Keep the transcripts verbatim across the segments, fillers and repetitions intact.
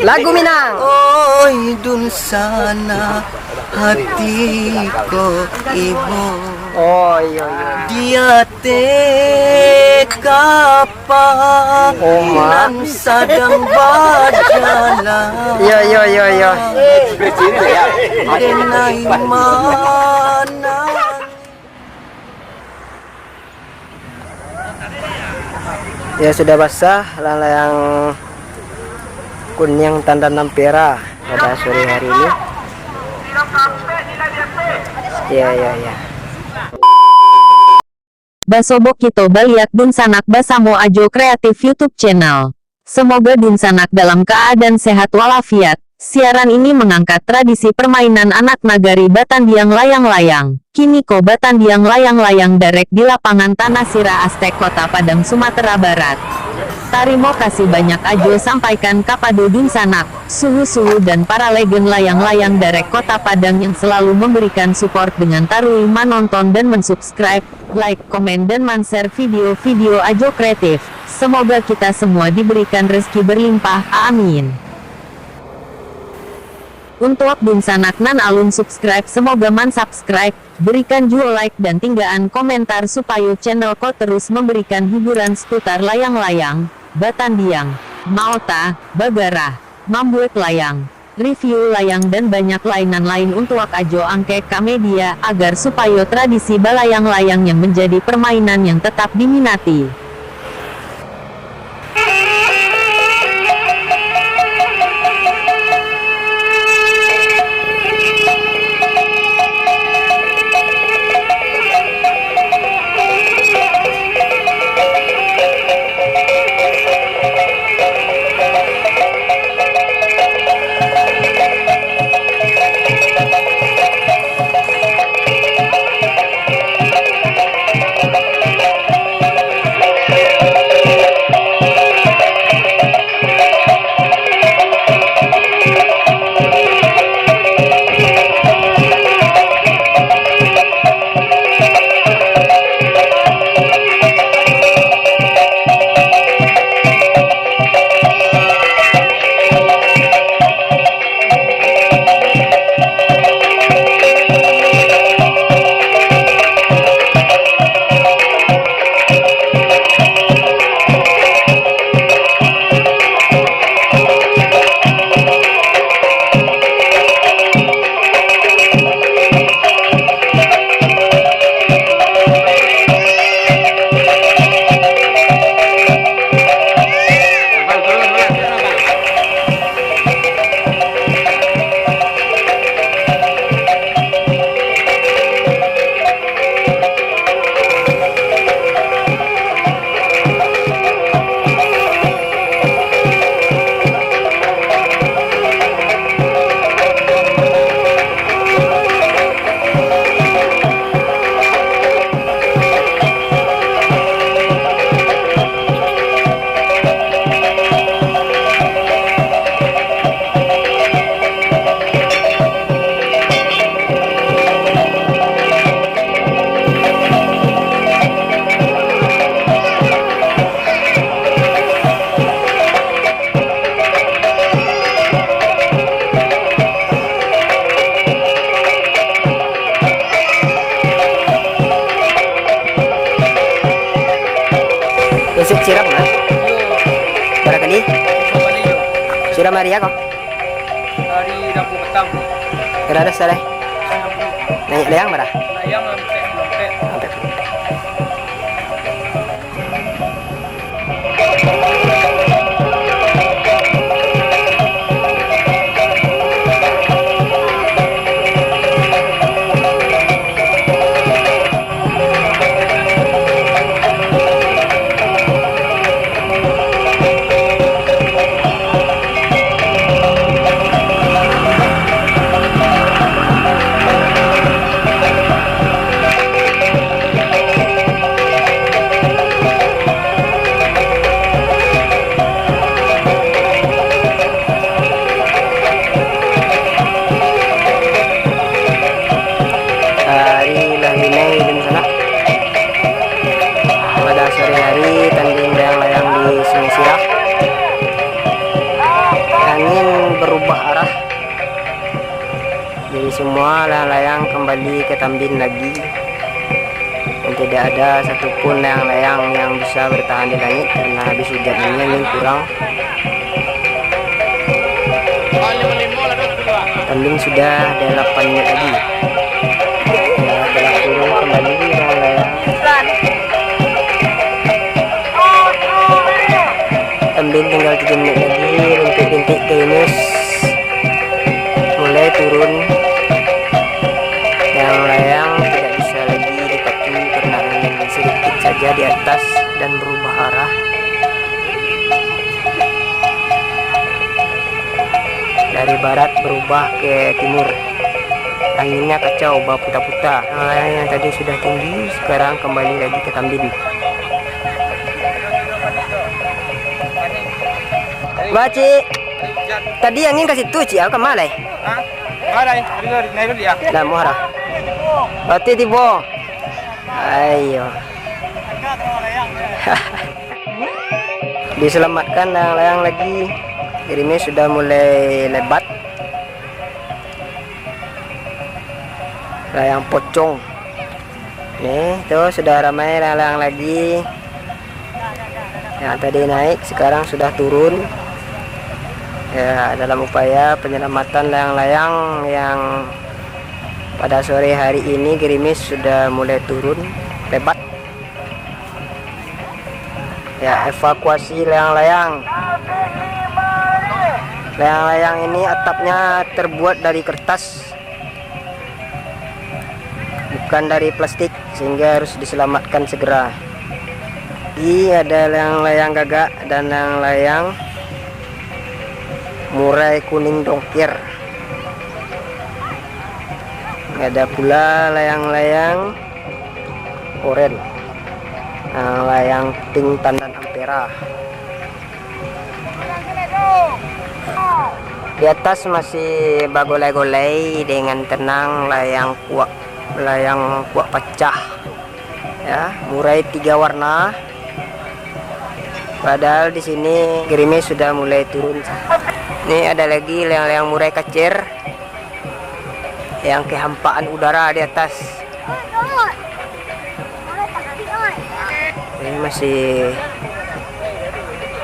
Lagu Minang. Oi dunsanak, hati ko ibo. Oh, iyo, iyo. Di ateh kapal, oh, ma, nan sadang bajalan. Iyo, iyo, iyo, iyo. Denai manan. Ya, sudah basah layang-layang kuniang tanda ampera pada sore hari ini. Ya, ya, ya. Basobok kito baliak dunsanak basamo Ajo Kreatif YouTube Channel. Semoga dunsanak dalam keadaan sehat walafiat. Siaran ini mengangkat tradisi permainan anak nagari batandiang layang-layang. Kiniko batandiang layang-layang darek di lapangan Tanah Sirah Aztek, Kota Padang, Sumatera Barat. Tarimo kasih banyak Ajo sampaikan kapado dunsanak, suhu-suhu, dan para legen layang-layang darek Kota Padang yang selalu memberikan support dengan taruih manonton dan mensubscribe, like, komen, dan man-share video-video Ajo Kreatif. Semoga kita semua diberikan rezeki berlimpah. Amin. Untuak dunsanak nan alun subscribe, semoga man-subscribe, berikan juo like dan tinggaan komentar supayo channel ko terus memberikan hiburan seputar layang-layang, batandiang, maota, bagarah, mambuek layang, review layang, dan banyak lainan lain untuak Ajo angkek ka media, agar supayo tradisi balayang-layang yang menjadi permainan yang tetap diminati. Isuk siram, ha? Bara kali? Sudah mari ko? Hari Rabu petang. Kada ado salah. Naik layang bara? Layang ampek, ampek. Ampek. Hari lah linai dunsanak. Pada sore hari, tanding layang-layang di Sungai Sirah. Angin Berubah arah. Jadi semua layang-layang kembali ke Tambin lagi. Dan tidak ada satupun layang-layang yang bisa bertahan di langit karena habis hujan ini angin kurang. Tambin sudah delapan menit lagi. Ya, telah turun kembali layang-layang. Tambin tinggal tujuh menit lagi, rintik-rintik gerimis mulai turun. Layang-layang tidak bisa lagi dipatuhi karena angin sedikit saja di atas dan berubah arah. Dari barat berubah ke timur. Anginnya kacau, baputa-puta. Layang-layang yang tadi sudah tinggi, sekarang kembali lagi ke Tambin. Ba, Cik. Tadi angin ka situ, Cik. Aku ka ma lai? Hah? Ma lai? Sorry, sorry. Naik dulu ya. Dah, muara. Berarti tibo. Ayo. Diselamatkan layang-layang lagi. Gerimis sudah mulai lebat. Layang pocong. Nih, tuh sudah ramai layang-layang lagi. Yang tadi naik, sekarang sudah turun. Ya, dalam upaya penyelamatan layang-layang yang pada sore hari ini gerimis sudah mulai turun lebat. Ya, evakuasi layang-layang. Layang-layang ini atapnya terbuat dari kertas, bukan dari plastik, sehingga harus diselamatkan segera. Ini ada layang-layang gagak dan layang-layang murai kuning dongker. Ada pula layang-layang oren, layang pink tandan ampera. Di atas masih bagolai-golai dengan tenang layang kuak, layang kuak pacah. Ya, murai tiga warna. Padahal di sini gerimis sudah mulai turun. Ini ada lagi layang-layang murai kacer yang kehampaan udara di atas. Ini masih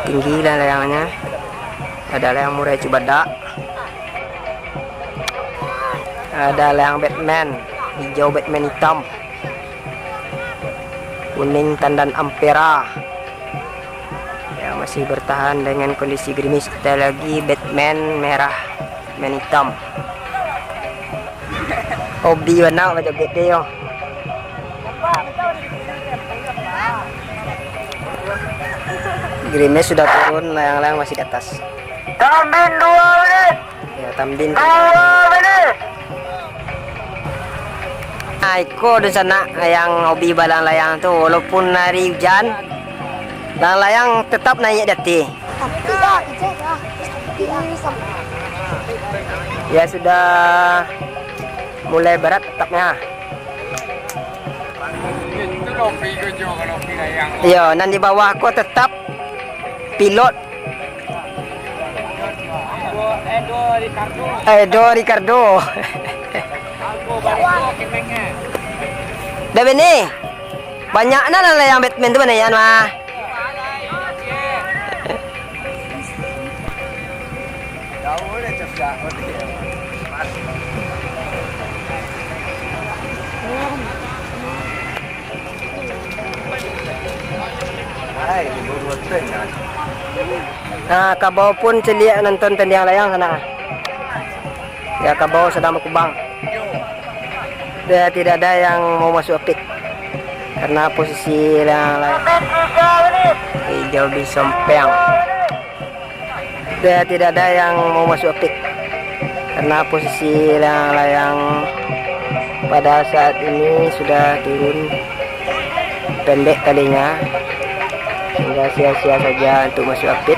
tinggi lah layangnya. Ada layang murai cubadak. Ada layang Batman, hijau Batman hitam. Kuning tandan ampera. Ya, masih bertahan dengan kondisi gerimis. Kita lagi Batman merah, Batman hitam. Hobi bana bajoget dia, yo. Gerimis sudah turun, layang-layang masih di atas. Tambin dua menit. Ya, Tambin. Dua menit. Nah, iko dunsanak yang hobi balayang-layang tu, walaupun hari hujan, layang-layang tetap naik di ateh. Tapi dah, ijai dah. Tapi dah, sampai. Ya, sudah mulai berat atapnya. Itu lopi ko jo, kalau lopi layang. Iyo, nan di bawah ko tetap pilot. Edo Ricardo. Edo Ricardo. Dah bini. Banyak nah lah yang Batman tu, mana yan mah. Nah, kabau pun caliak nonton tandiang layang sana. Ya, kabau sadang bakubang. Ya, tidak ada yang mau masuk apik karena posisi layang-layang hijau bisompeang. Ya, tidak ada yang mau masuk apik karena posisi layang-layang pada saat ini sudah turun, pendek talinya, sehingga sia-sia saja untuk masuk apik.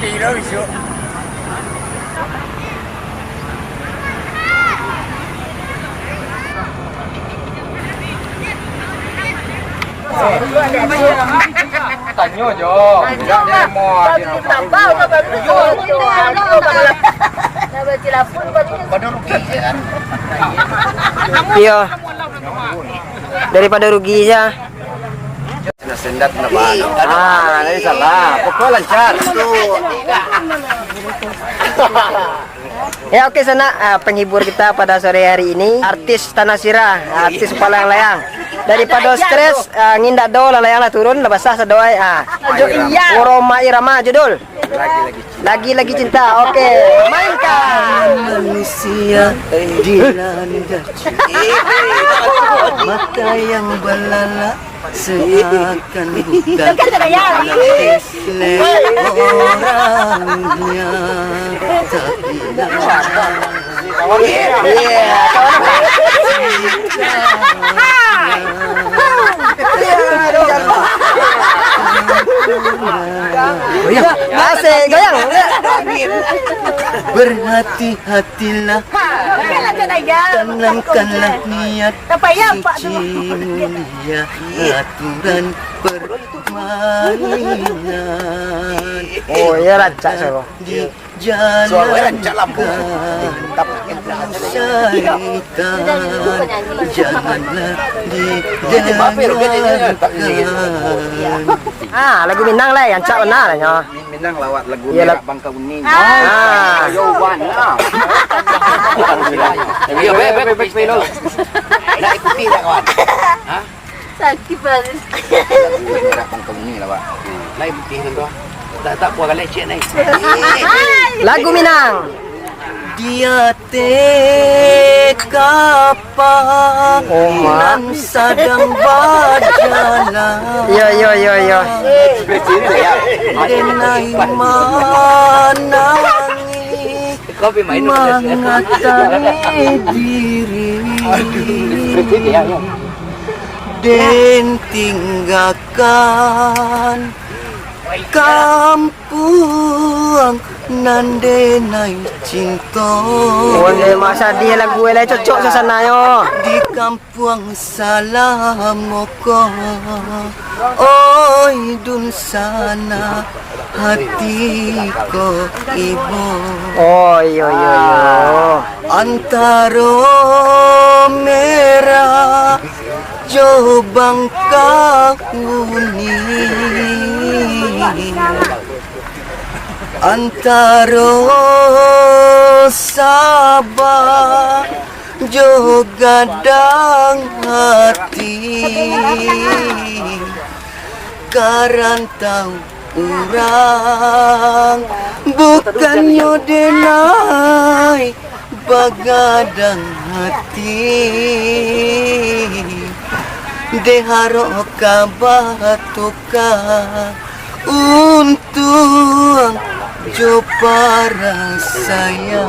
Tanyo jo. Tanyo, Bang. Baru ditambah, Bang, baru ditambah. Nah, berarti lapun baru. Pada rugi je kan. Iyo. Daripada rugi je. Kena sendat, kena bahan. Ah, tadi salah. Pokok lancar. Ya, oke, sanak, ah, penghibur kita pada sore hari ini, artis Tanah Sirah, artis Palayang Layang. Daripada stres, ah, angin dak do, lah layang lah turun, lah basah sadoi. Ah. Rhoma Irama judul. Lagi-lagi cinta. Oke, mainkan. Manusia dilanda curi. Mata yang belalak seakan bukan tes orangnya. Tapi Asik, goyang. Berhati-hatilah, tenangkanlah niat suci mulia, aturan permainan. Oh, iyo, rancak suaro. Di Suara rancak lampu. Janganlah didengarkan. Ah, lagu Minang lah, yang cak benar nyo. Minang lawak lagu Merah Bangka Kuning. Ah. Ayo, Wan, lah. Ayo, baik, baik, baik, baik, baik. Nak ikuti tak, kawan? Hah? Sakik banget. Lagu Merah Bangka Kuning lah, Pak. Lai putih tu, tu. Tak, tak puas kali cek nai. Lagu Minang. Di ateh kapal nan sadang bajalan. Yo, yo, yo, yo. Denai manangih. Kopi main dulu, guys. Mangatai diri. Aduh, ya, ya. Den tinggakan kampuang nan denai cinto. Wah, Mak Sadi lagu e lai cocok suasananyo. Di kampuang Puang salah moko, oi dunsanak hati ko ibo. Oh, iyo, iyo, iyo. Antaro merah jo bangka kuning. Antaro Sabah jo gadang hati. Ka rantau urang, bukannyo denai bagadang hati. Dek harok ka batuka untuang jo parasaian.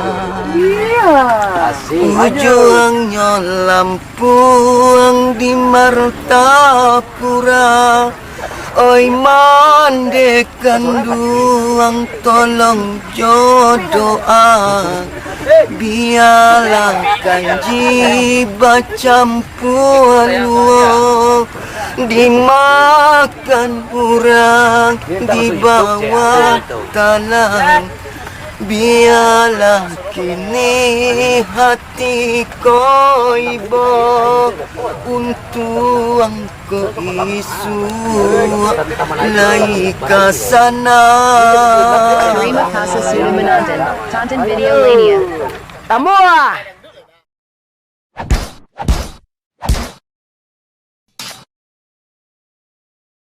Ujuangnyo lampuang di Martapura. Oi mandeh kanduang, tolong jo doa. Bialah kanji bacampua luo, dimakan urang di bawah talang. Bialah kini hati ko ibo, untuang ko isuak lai ka sana. Terima kasih sudah menonton. Tonton video lainnya. Tambah.